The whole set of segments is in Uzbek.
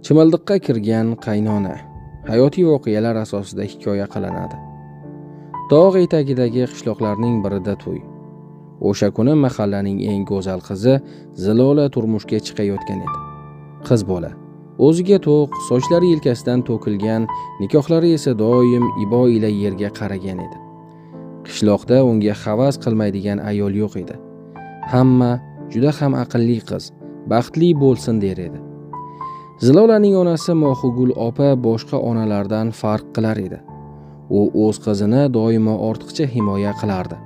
Chimildiqqa kirgan qaynona hayotiy voqealar asosida hikoya qilinadi. Tog' etagidagi qishloqlarning birida to'y. O'sha kuni mahallaning eng go'zal qizi Zilola turmushga chiqayotgan edi. Qiz bola o'ziga to'q, sochlari yelkasidan to'kilgan, nikohlari esa doim ibo ila yerga qaragan edi. Qishloqda unga havas qilmaydigan ayol yo'q edi. Hamma juda ham aqlli qiz, baxtli bo'lsin der edi. Zilolaning onasi Mohigul opa boshqa onalardan farq qilar edi. U o'z qizini doimo ortiqcha himoya qilardi.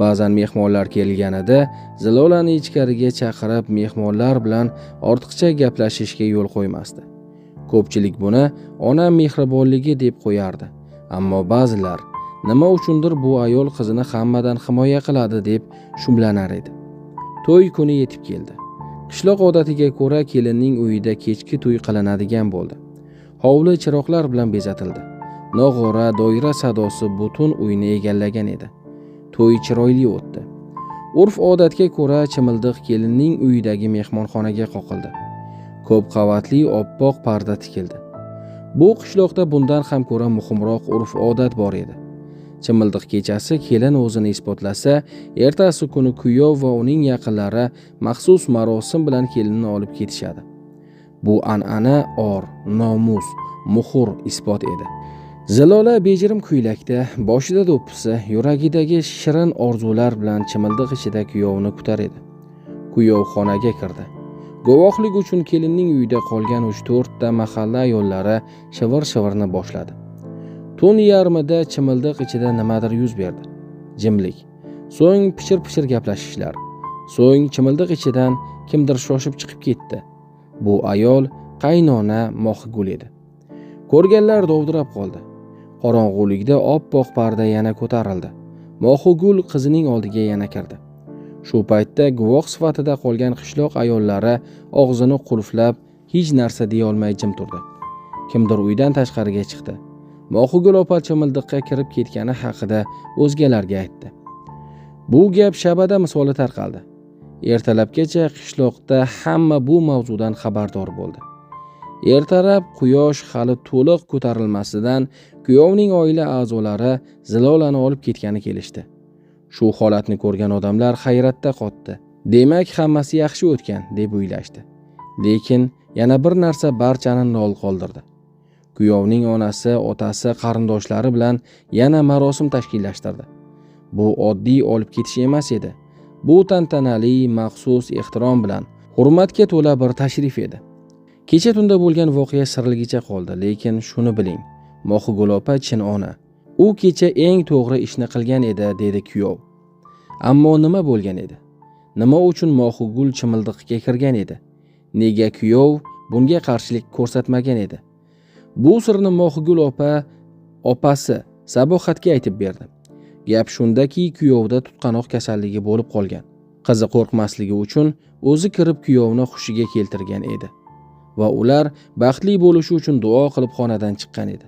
Ba'zan mehmonlar kelganida Zilolani ichkariga chaqirib, mehmonlar bilan ortiqcha gaplashishga yo'l qo'ymasdi. Ko'pchilik buni ona mehribonligi deb qo'yardi. Ammo ba'zilar nima uchundir bu ayol qizini hammadan himoya qiladi deb shumlanar edi. To'y kuni yetib keldi. Qishloq odatiga ko'ra kelinning uyida kechki to'y qilinadigan bo'ldi. Hovli chiroqlar bilan bezatildi. Nog'ora, doira sadosi butun uyni egallagan edi. To'y chiroyli o'tdi. Urf-odatga ko'ra chimildiq kelinning uyidagi mehmonxonaga qoqildi. Ko'p qavatli oppoq parda tikildi. Bu qishloqda bundan ham ko'ra muhimroq urf-odat bor edi. Chimildiq kechasi kelin o'zini isbotlasa, ertasi kuni kuyov va uning yaqinlari maxsus marosim bilan kelinni olib ketishadi. Bu an'ana or, nomus, muhr isbot edi. Zilola bejirim kuylakda, boshida do'ppisi, yuragidagi shirin orzular bilan chimildiq ichida kuyovni kutar edi. Kuyov xonaga kirdi. Guvohlik uchun kelinning uyida qolgan 3-4 ta mahalla ayollari shivir-shivirni boshladi. Tun yarmida chimildiq ichida nimadir yuz berdi. Jimlik. So'ng pichir-pichir gaplashishlar. So'ng chimildiq ichidan kimdir shoshib chiqib ketdi. Bu ayol qaynona Mohigul edi. Ko'rganlar dovdirab qoldi. Qorong'ulikda oppoq parda yana ko'tarildi. Mohigul qizining oldiga yana kirdi. Shu paytda guvoh sifatida qolgan qishloq ayollari og'zini qulflab, hech narsa deya olmay jim turdi. Kimdir uydan tashqariga chiqdi. Mohigul opa chimildiqqa kirib ketgani haqida o'zgalarga aytdi. Bu gap shabada misoli tarqaldi. Ertalabgacha qishloqda hamma bu mavzudan xabardor bo'ldi. Ertalab quyosh hali to'liq ko'tarilmasidan kuyovning oila a'zolari Zilolani olib ketgani kelishdi. Shu holatni ko'rgan odamlar hayratda qotdi. Demak, hammasi yaxshi o'tgan deb o'ylashdi. Lekin yana bir narsa barchani lol qoldirdi. Kuyovning onasi, otasi, qarindoshlari bilan yana marosim tashkillashtirdi. Bu oddiy olib ketish emas edi. Bu tantanali, maxsus ehtirom bilan hurmatga to'la bir tashrif edi. Kecha tunda bo'lgan voqea sirligicha qoldi, lekin shuni biling, Mohigul opa chin ona. U kecha eng to'g'ri ishni qilgan edi, dedi kuyov. Ammo nima bo'lgan edi? Nima uchun Mohigul chimildiqqa kirgan edi? Nega kuyov bunga qarshilik ko'rsatmagan edi? Bu sirni Mohigul opa opasi Sabohatga aytib berdi. Gap shundaki, kuyovda tutqanoq kasalligi bo'lib qolgan. Qizi qo'rqmasligi uchun o'zi kirib kuyovni hushiga keltirgan edi. Va ular baxtli bo'lishi uchun duo qilib xonadan chiqqan edi.